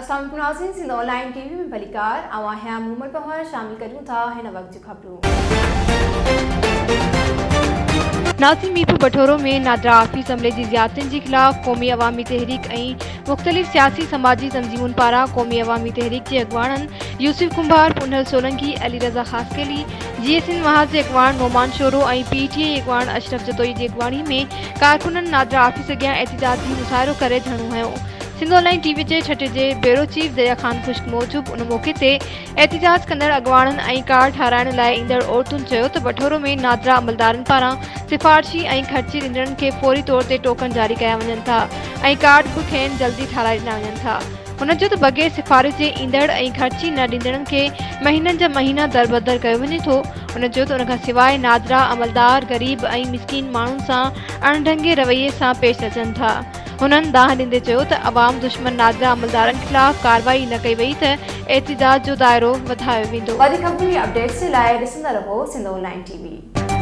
اسلام عليڪم ناظرين سنڌ آن لائين ٽي وي ۾ ڀليڪار آئون آهيان مومل پنهور شامل ڪريون ٿا هن وقت جون خبرون. ناظرين ميرپور بٺورو ۾ نادرا آفيس عملي جي زيادتين جي خلاف قومي عوامي تحريڪ ۽ مختلف سياسي سماجي تنظيمن پاران قومي عوامي تحريڪ جي اڳواڻن يوسف ڪنڀار، پنهل سولنگي، علي رضا خاصخيلي، جيئي سنڌ محاذ جي اڳواڻ نعمان شورو ۽ پي ٽي اي اڳواڻ اشرف جتوئي جي اڳواڻي ۾ ڪارڪنن نادرا آفيس اڳيان احتجاجي مظاهرو ڪري ڌرڻو هنيو. سنڌ آن لائين ٽي وي جي ٺٽي جي بيورو چيف دريا خان خشڪ موجب ان موقعي تي احتجاج ڪندڙ اڳواڻن ۽ ڪارڊ ٺاهرائڻ لاء ايندڙ عورتن چيو ته بٺورو ۾ نادرا عملدارن پاران سفارشي ۽ خرچي ڏيندڙن کي فوري طور تي ٽوڪن جاري ڪيا وڃن ٿا ۽ ڪارڊ به کين جلدي ٺاهرائي ڏنا وڃن ٿا. هن چيو ته بغير سفارش جي ايندڙ ۽ خرچي نه ڏيندڙن کي مهينن جا مهينا دربدر ڪيو وڃي ٿو. هن چيو ته ان کان سواء نادرا عملدار غريب ۽ مسڪين ماڻهن سان اڻڍنگي رويي سان پيش اچن ٿا. هنن دانهن ڏيندي چيو ته عوام دشمن نادرا عملدارن خلاف ڪارروائي نه ڪئي وئي ته احتجاج جو دائرو وڌايو ويندو. وڌيڪ خبرن ۽ اپڊيٽس جي لاء ڏسندا رهو سنڌ آن لائين ٽي وي.